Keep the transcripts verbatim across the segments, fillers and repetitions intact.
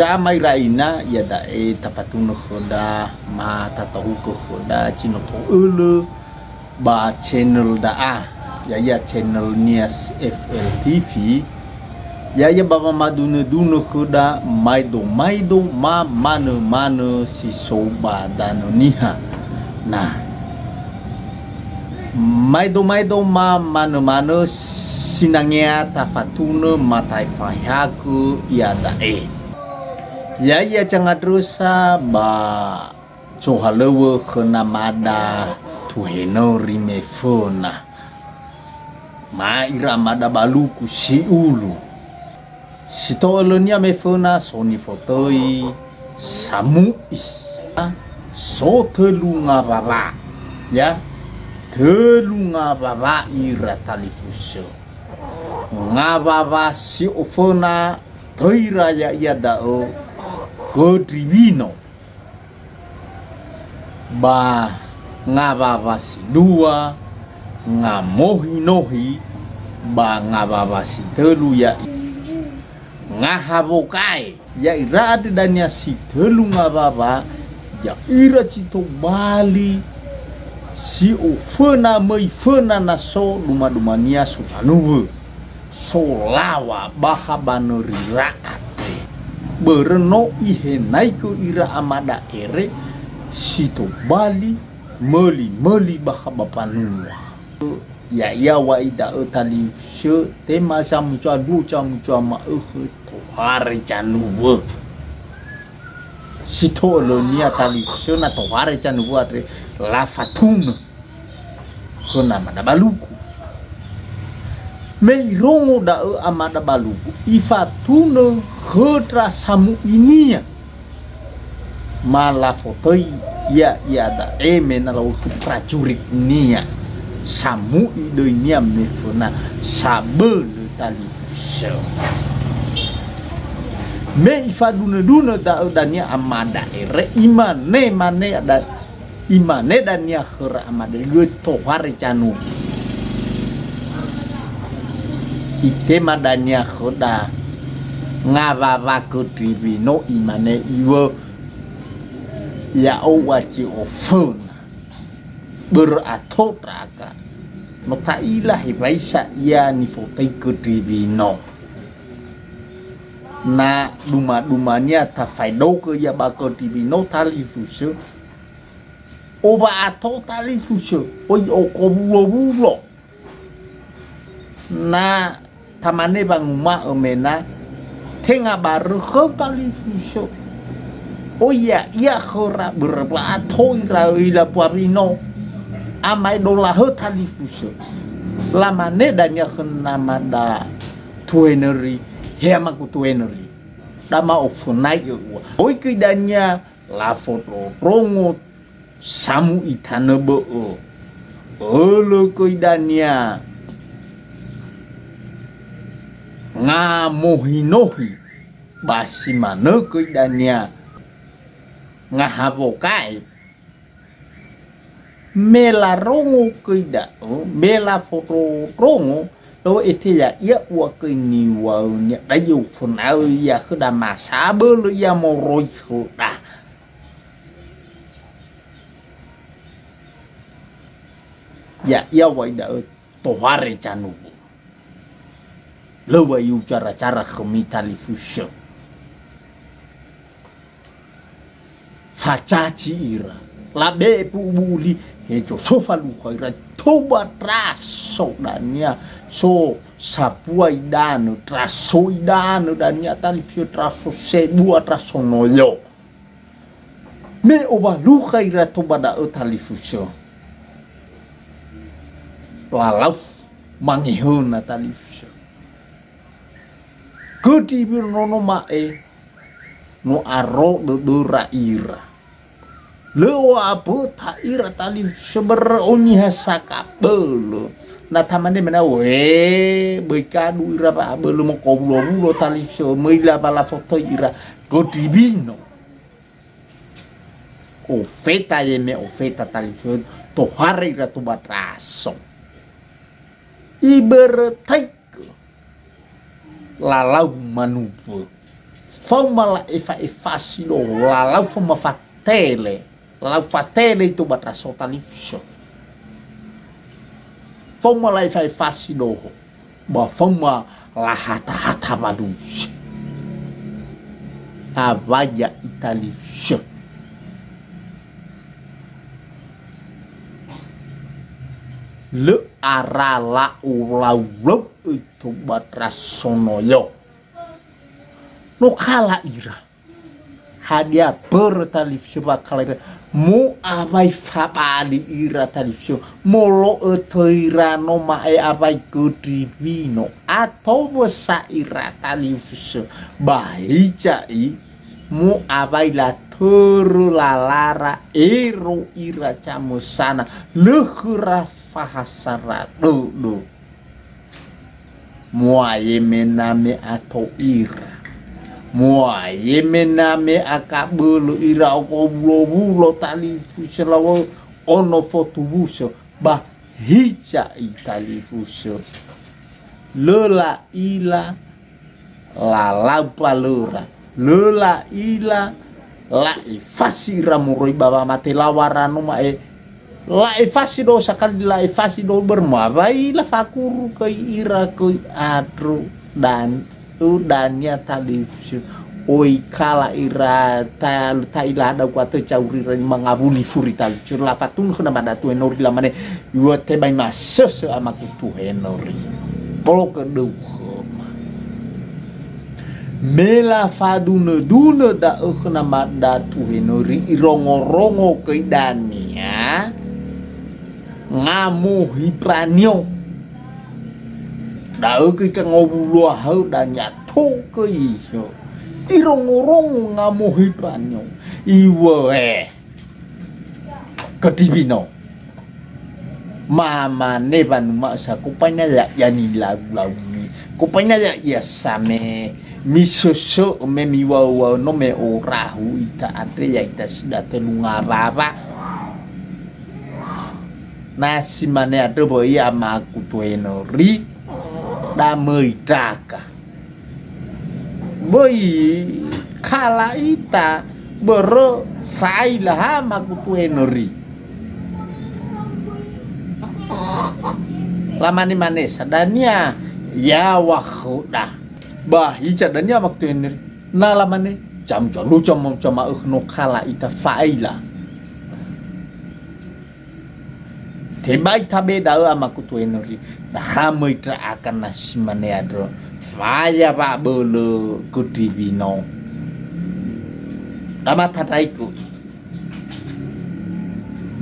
Ira ama ira ina, iada'e tafatunö khöda, ma tatahukö khöda, zi no to'ölö ba channel da'a, ya'ia channel Nias F L T V, ya'ia ba wamadunödunö khöda maedo-maedo ma manö-manö si so ba Danö Niha. Nah, maedo-maedo ma manö-manö sinangea tafatunö ma taefahagö iada'e. Ya'ia zangandrösa ba zohalöŵö khö namada Tuhenöri me föna. Ma ira amada Baluku si ulu. Si to'ölönia me föna so nifotöi Samu'i. So tölu ngawawa. Ya, tölu ngawawa ira talifusö. Ngawawa si oföna töira ya'ia da'ö göndriwino. Ba ngawawa si dua, ngamohi-nohi, ba ngawawa si tölu ya'i ngahawogae. Ya'ira andrö dania si tölu ngawawa, ya'ira zi tobali si oföna möi föna na so duma-dumania so zanuwö. Solawa bakha ba nöri Ra'ate. Börö no ihenaigö ira amada ere si tobali möli-möli bakha ba mbanua. Ya'ia wa'i da'ö talifusö, tema zamuza luo zamuza ma'ökhö tohare zanuwö. Si to'ölönia talifusö na tohare zanuwö andre lafatunö khö namada Baluku. Me irongo da'ö amada Baluku, ifatunö khö ndra Samu'inia. Ma lafotöi ia iada'e me na la'okhö prajuritnia. Samu'i döinia me föna sabölö talifusö. Me ifadunö-dunö da'ö dania amada ere, imane, mane ada Imane dania khöra amada, "Göi tohare zanuwö." Itema dania khöda, "Ngawawa göndriwino," imane iŵö, "Ya'o wa zi oföna." Börö ato ndra'aga. No ta'ila hewaisa ia nifotöi göndriwino. Na duma-dumania tafaedogö ia ba göndriwino talifusö, O wa'ato talifusö, oi okowulo-wulo. Na tamane wanguma'ö mena, tenga barö khöu talifusö. Oi ya'ia khöra börö wa'ato ira ila buawino. Amaedo lahö talifusö. Lamane dania khö namada Tuhenöri, "He amagu Tuhenöri, da ma'ofönai'ö ua." Oi göi dania lafondrondrongo Samu'i tanö bö'ö. Ölö göi dania ngamohi-nohi, ba si manö göi dania ngahawogae. Me larongo göi da'ö, me lafondrondrongo, lö ete ya'ia ua göi niŵa'önia, da'ö oföna'ö ia khöda ma sabölö ia moroi khöda. Ya'ia wa'i da'ö tohare zanuwö. Lö wa iucara-cara khömi talifusö. Facaci ira. Labe'e bu'u-bu'u li, hezo so falukha ira, toba ndraso dania, so sapua idanö, ndraso idanö dania talifusö, ndraso sebua, ndraso noyo. Me owalukha ira toba da'ö talifusö. Lalau mangehöna talifusö. Göndriwino no ma'e, no aro dödöra ira. Lö o'aböta ira talifusö börö niha sakabölö. Na tamane mena, we, böi kadu ira wa'abölö mokowulo-wulo talifusö, möi la wa lafotöi ira göndriwino. Ofeta ye me ofeta talifusö, tohare ira toba ndraso. Ibörötaigö lalau manuwö. Faoma la'efa'efasi doho, lalau faoma fatele, lalau fatele ito ba ndraso talifusö. Faoma la'efa'efasi doho, ba faoma lahatahata walusi. Awai ya'i talifusö. Lö ara la'ulaulau ito ba ndraso noyo. No kala ira. Hadia börö talifusö wa kala ira? Mu'awai fabali ira talifusö. Molo'ö töira no ma'e awai göndri wino. Atowö sa ira talifusö. Ba hiza'i mu'awai latörö lalara ero ira zamösana. Lö khöra fahasara dödö. Muae me na me ato ira. Muae me na me akabölö ira oko wulo-wulo talifusö laŵa'ö ono fotuwusö ba hiza'i talifusö. Lö la'ila lalau mbalöra. Lö la'ila la'efasi ira moroi ba wamate laŵa'ö no ma'e. La'efasi do sakali la'efasi do börö mu'awai lafaguru göi ira göi andrö dan-, ö, dania talifusö. Oi kala ira ta-, ta'ila da'ö kuatö cauri ira mangawuli furi talifusö. Lafatunö khö namada Tuhenöri lamane, "Yua tebai masösö amaku Tuhenöri. Polo'ö döu khöma." Me lafadunö-dunö da'ö khö namada Tuhenöri, irongo-rongo göi dania ngamohi mbanio. Da'ö göi kangowulo ahö dania togö iso. Irongo-rongo ngamohi mbanio. Iŵa'ö, "Göndri wino." Mamane wanuma sa, "Kopaina ya'ia nilau-laumi. Kopaina ya'ia sa me misösö'ö me miŵa'ö-ŵa'ö no me orahu ita andre ya'ita si datölu ngawawa." Na si mane andrö böi amaku Tuhenöri, da möi ndra'aga. Böi kala ita börö fa'aila ha amaku Tuhenöri. Lamane-mane sa dania, "Yaŵa khöda." Ba hiza dania amaku Tuhenöri. Na lamane, "Jam-, jam-, jam-, jama'ökhö no kala ita fa'aila." Tebai tabe da'ö amaku Tuhenöri, na ha möi ndra'aga na si mane andrö, faya wa'abölö göndri wino. Da matandraigö.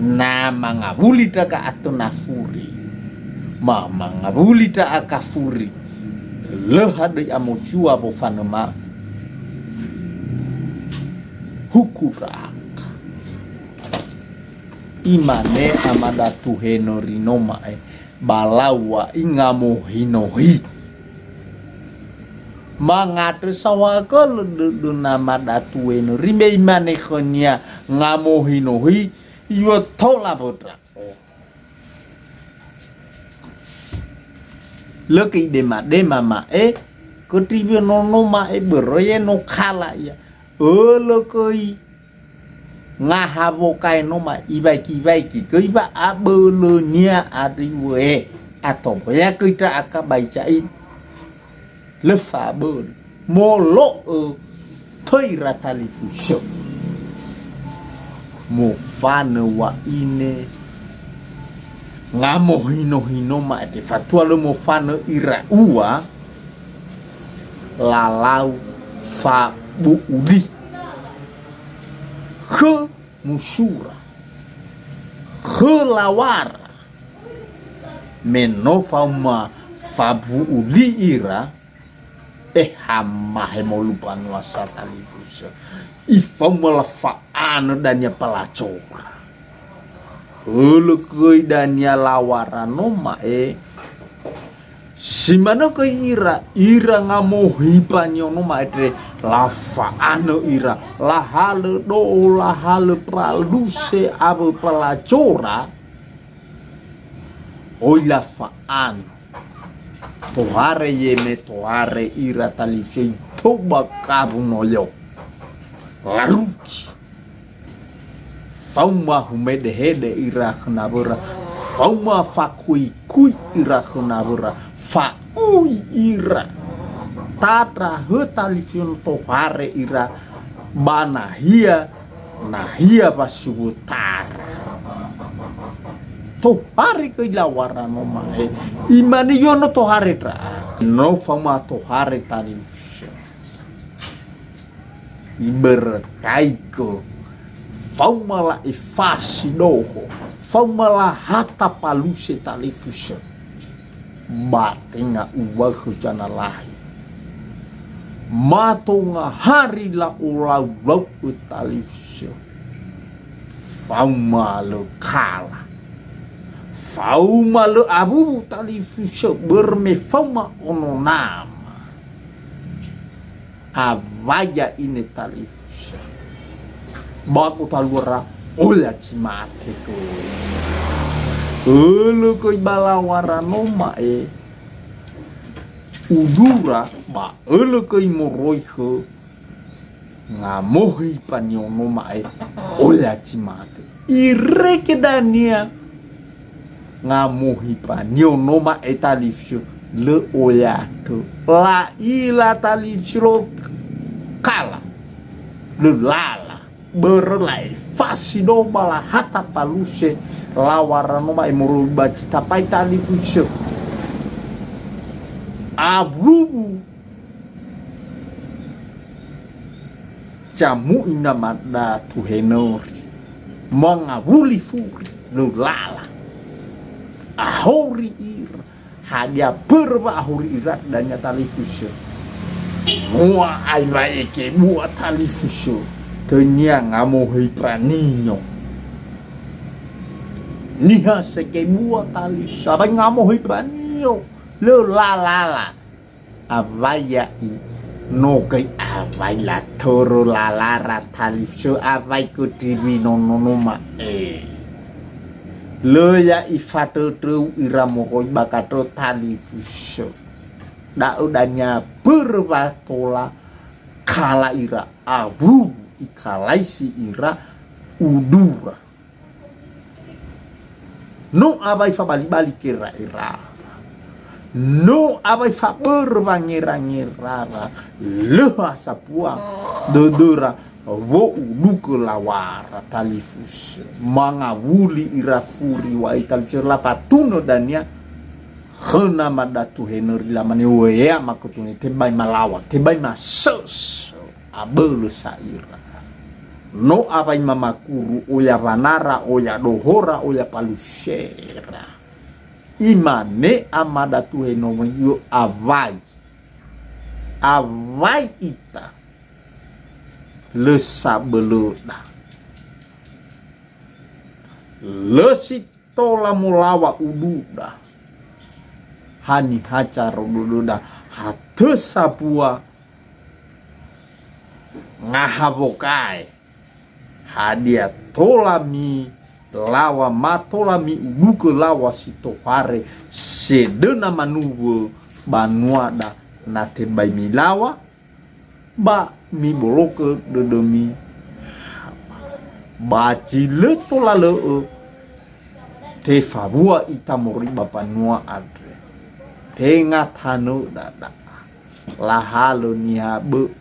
Na mangawuli ndra'aga atö na furi. Ma mangawuli ndra'aga furi. Lö hadöi amozua wofanöma. Huku ndra'aga. Imane amada Tuhenöri no ma'e, "Ba lau wa'i ngamohi nohi." Mangandrö saohagölö dödö namada Tuhenöri, me imane khönia, "Ngamohi nohi, yua tola wö ndra'o." Lö göi idema-dema ma'e, göndri wino no ma'e börö ye no kala ia. Ölö göi ngaha wokae no ma iwaiki-waiki göi wa'abölönia andrö iŵa'ö. Ato ya göi ndra'aga ba hiza'i. Lö fa'abölö. Molo'ö töira talifusö. Mofanö wa'ine. Ngamohino-hino ma'e, fatua lö mofanö ira ua, lalau fabu'u li. Khö musura, khö lawara, me no faoma fabu'u li ira, eh, hamahe molu banua sa talifusö. Ifaoma lafa'anö dania palacora. Ölö göi dania lawara no ma'e. Si manö göi ira, ira ngamohi mbanio no ma'e andre, lafa'anö ira, lahalö do'o, lahalö paluse awö palacora, oi lafa'anö. Tohare yeme tohare ira talifusö Tou ba kawu noyo. Larugi. Fauma humedehede ira khö nawöra. Fauma fakuikui ira khö nawöra. Fa'ui ira. Tandra hö talifusö tohare ira ba nahia, nahia wasuwutara. Tohare göi lawara no ma'e. Imane, "Io no tohare ndra." No fauma tohare talifusö. Ibörötaigö, fauma la'efasi doho, fauma lahata paluse talifusö. Ba tenga uŵa'ö khö zanalahi. Mato ngahari la'olau-lau'ö talifusö. Fauma lö kala. Fauma lö awuwu talifusö, börö me fauma ono nama. Awai ya'ine talifusö. Ba gotaluara oya zi mate göi. Ölö göi ba lawara no ma'e udura, ba ölö göi moroi khö ngamohi panio no ma'e oya zi mate. Irege dania ngamohi panio no ma'e talifusö, lö oya tö. La'ila talifusö lö kala. Lö lala. Börö la'efasi doho ba lahata paluse lawara no ma'e moroi ba zi tapai talifusö. Awuwu. Zamu'i namada tuhenöri. Mangawuli furi, lö lala. Ahori ira. Hadia börö wa'ahori ira dania talifusö. Mua ai wa'ekebua talifusö. Tönia ngamohi panio. Niha sekebua talifusö. Awai ngamohi panio. Lö lalala. Awai ya'i, no göi awai latörö lalara talifusö awai göi tiwino no no ma'e. Lö ya'i fadödöu ira moroi ba gandrö talifusö. Da'ö dania börö wa tola kala ira awuwu, ikalaisi ira udura. No awai fabali-bali gera'erara. No awai fabörö wangerangera. Lö ha sambua dödöra wo'udugö lawara talifusö. Mangawuli ira furi wa'ai talifusö lafatunö dania khö namada tuhenöri lamane, "Oea makutuni, tebai malawa, tebai masösö." Abölö sa ira. No awai mamakuru, oya wanara, oya dohora, oya palusera. Imane amada tuhenöri, "Yö awai. Awai ita. Lö sabölöda. Lö si tola molawa ududa. Haniha zaro dödöda, ha tö sambua ngahawogae. Hadia tola milawa, ma tola miudugö lawa si tohare sedöna manuwö banuada na tebai milawa?" Ba mibologö dödömi. Ba zi lö tola lö'ö, tefabua ita moroi ba mbanua andre. Tenga tanöda da'a. Lahalö niha bö'ö.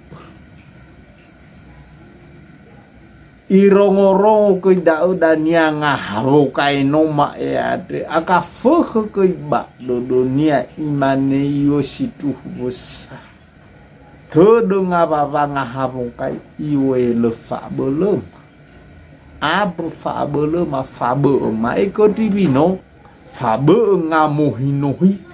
Irongo-rongo göi da'ö dania ngahawogae no ma'e andre. Akha fökhö göi ba dödönia, imane, "Io sindruhu wösa." Tödö ngawawa ngahawogae, "Ioe lö fa'abölöma. Abö fa'abölöma, fabö'ö ma'ekö ndiwino, fabö'ö ngamohi-nohi."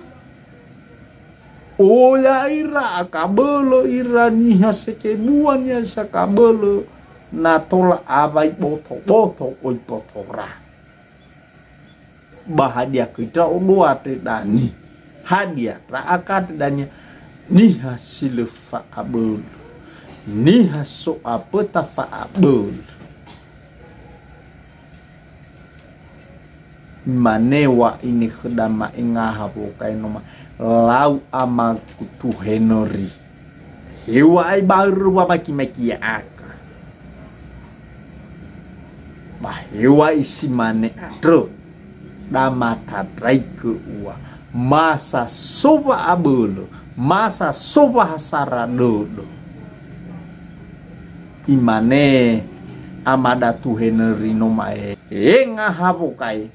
Oya ira, akabölö ira niha sekebua niha sakabölö, na tola awai boto-boto oi botora. Ba hadia göi ndra'odo andre dania? Hadia ndra'aga andre dania? Niha si lö fa'abölö. Niha so'aböta fa'abölö. Imane wa'aine khöda ma'e ngahawogae no ma-, "Lau amagu tuhenöri. Heŵa'ae ba'örö wamaki-maki ya'akha. Ba heŵa'ae si mane andrö, da matandraigö ua, ma sa so wa'abölö, ma sa so wahasara dödö. Imane amada tuhenöri no ma'e, "He ngahawokae,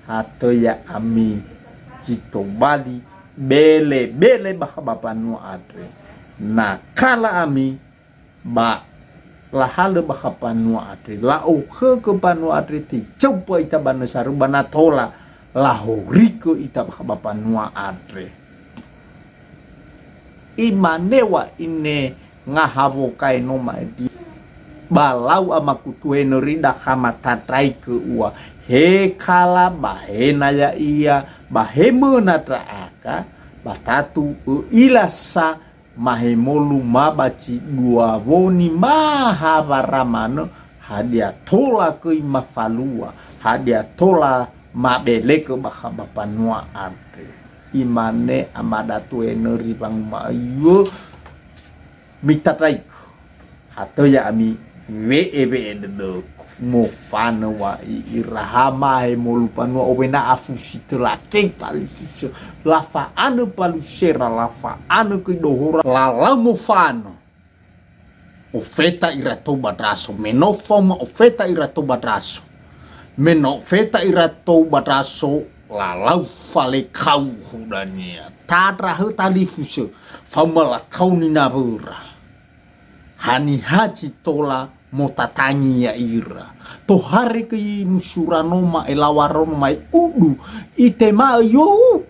ha töi ya'ami zi tobali bele-bele bakha ba mbanua andre. Na kala ami, ba lahalö bakha mbanua andre, la'okhögö mbanua andre, tejaumba ita ba nösarö, ba na tola lahorigö ita bakha ba mbanua andre." Imane wa'ae ngahawokae no ma'e, "Ba lau amaku tuhenöri, da ha matandraigö ua, he kala ba he na ya'ia, ba he möna ndra'aga, ba tatu ö'ila sa mahemolu ma ba zi dua woni ma hawara manö, hadia tola göi mafalua, hadia tola mabelekö bakha ba mbanua andre." Imane amada tuhenöri wanguma'ö, "Yö, mitandraigö. Ha töi ya'ami, we'e-we'e dödögu." Mofanö wa'ae ira, ha mahemolu mbanua, owena afusi töla, teu talifusö. Lafa'anö mbalusera, lafa'anö göi dohora, lalau mofanö. Ofeta ira tou ba ndraso, me no faoma ofeta ira tou ba ndraso. Me no ofeta ira tou ba ndraso, lalau falekauhu dania. Tandra hö talifusö, faoma lakaoni nawöra. Haniha zi tola motatangi ya'ira. Tohare göi musura no ma'e, lawara no ma'e, udu, itema'ö, "Yö,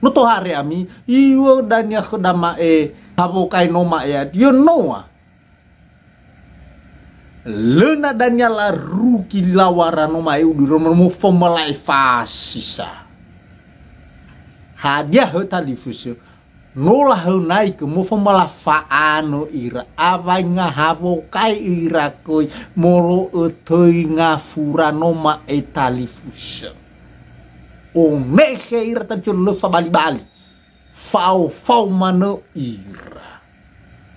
no tohare ami, iŵa'ö dania khöda ma'e, hawokae no ma'e, yö noa." Lö na dania larugi lawara no ma'e, udu ira no, mofaoma la'e fasi sa. Hadia hö talifusö? No lahönaigö, mofaoma lafa'anö ira, awai ngahawokae ira göi, molo'ö töi ngafura no ma'e talifusö. Onekhe ira talifusö, lö fabali-bali. Fao-fao manö ira.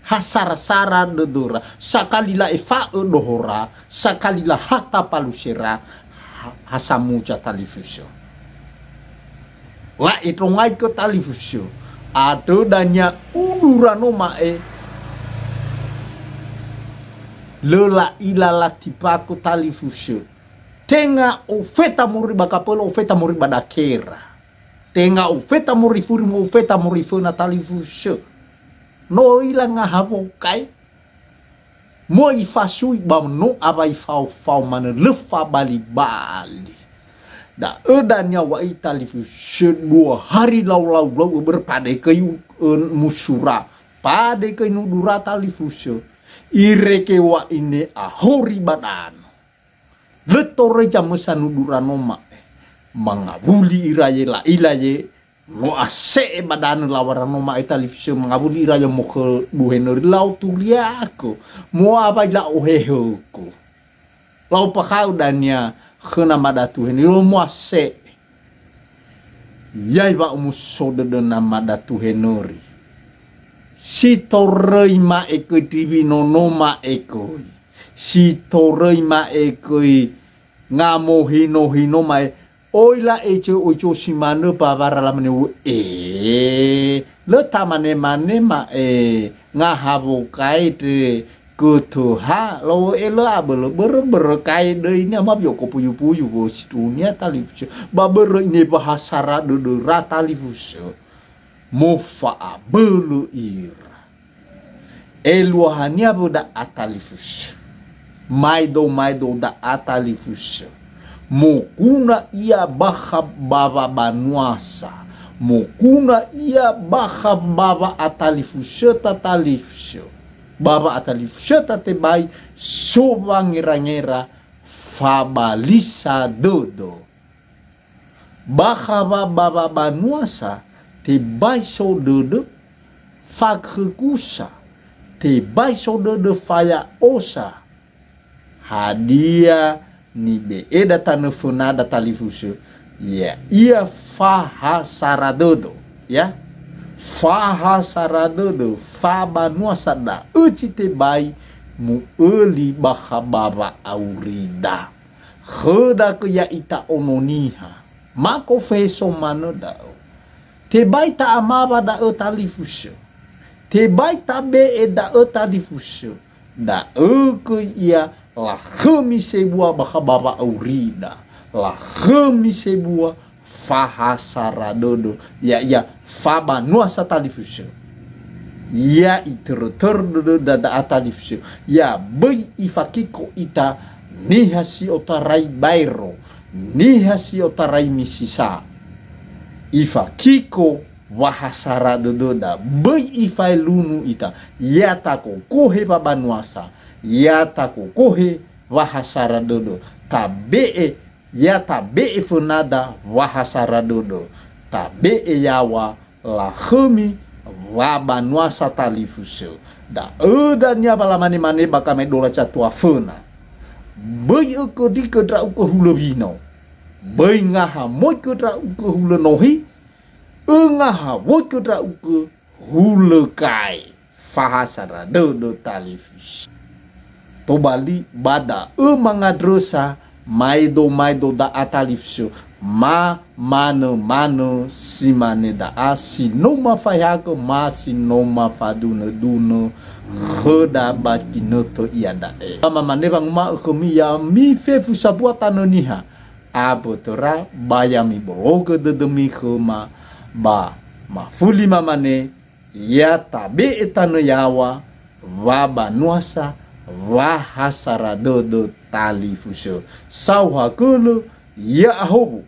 Ha sara-sara dödöra, sakali la'efa'ö dohora, sakali lahata mbalusera, ha, ha samuza talifusö. La'endrongaigö talifusö. Andrö dania udu ira no ma'e, lö la'ila latimbagö talifusö. Tenga ofeta moroi ba kapölö, ofeta moroi ba dakera. Tenga ofeta moroi furi, mo ofeta moroi föna talifusö. No ö'ila ngahawokae. Mo ifasui ba no awai fao-fao manö, lö fabali-bali. Da'ö dania wa'ae talifusö dua hari lau-lau-lau, börö pade göi u-, ö, musura. Pade göi nudura talifusö. Irege wa'ae ahori ba danö. Lö toröi zamösa nudura no ma'e. Mangawuli ira ye, la'ila ye, no ase'e ba danö lawara no ma'e talifusö, mangawuli ira ye mokhö duhenöri, la'o turiagö, mo'awai la'ohehögö. La'ombakha'ö dania khö namada tuhenöri, mo'ase'e. Yai wa'omuso dödö namada tuhenöri. Si toröi ma'e göi, ndiwi nono ma'e göi. Si toröi ma'e göi, ngamohino-hino ma'e. Oi la'ezo-ezo si manö ba wara lamane, "U'e, lö tamane-mane ma'e, ngahawokae ndre götöha, la'o'e lö abölö, börö-börö kae döi nia ma wio kopuyu-puyu wo si dunia talifusö. Ba börö ine wahasara dödöra talifusö, mofa'abölö ira." Eluahania wö da'a talifusö. Maedo-maedo da'a talifusö. Moguna ia bakha ba wabanuasa. Moguna ia bakha ba wa'atalifusöta talifusö. Ba wa'atalifusöta tebai so wangera-ngera, fabalisa dödö. Bakha wa-, ba wabanuasa, tebai so dödö, fakhögusa, tebai so dödö faya'osa. Hadia nibe'eda tanö fönada talifusö, ya'ia fahasara dödö, ya. Fahasara dödö, fabanua sa da'ö zi tebai mu'öli bakha ba wa'aurida. Khöda gö ya'ita ono niha, mako feso manö da'ö. Tebai ta'amawa da'ö talifusö. Tebai tabe'e da'ö talifusö. Da'ö göi ia lakhömi sebua bakha ba wa'aurida. Lakhömi sebua fahasara dödö, ya'ia fabanua sa talifusö. Ya itörö-törö dödöda da'a talifusö. Ya böi ifakiko ita niha si otarai baero, niha si otarai misisa. Ifakiko wahasara dödöda, böi ifaelunu ita. Ya takokohe wabanuasa, ya takokohe wahasara dödö. Tabe'e, ya tabe'e fönada wahasara dödö. Tabe'e yaŵa lakhömi wabanuasa talifusö. Da'ö dania wa lamane-mane ba gamaedola zatua föna. Böi ököndrigö ndra'ugö hulö wino. Böi ngahamoigö ndra'ugö hulö nohi. Öngahawöigö ndra'ugö hulö gae. Fahasara dödö talifusö. Tobali ba da'ö mangandrösa maedo-maedo da'a talifusö, ma manö-manö si mane da'a si no mafaehagö ma si no mafadunö-dunö khöda ba ginötö iada'e. Ba mamane wanguma'ö khömi, ya'ami fefu sambua tanö niha, abötöra ba ya mibologö dödömi khöma, ba mafuli mamane, ya tabe'e tanö yaŵa, wabanuasa, wahasara dödö talifusö. Saohagölö, ya'ahowu,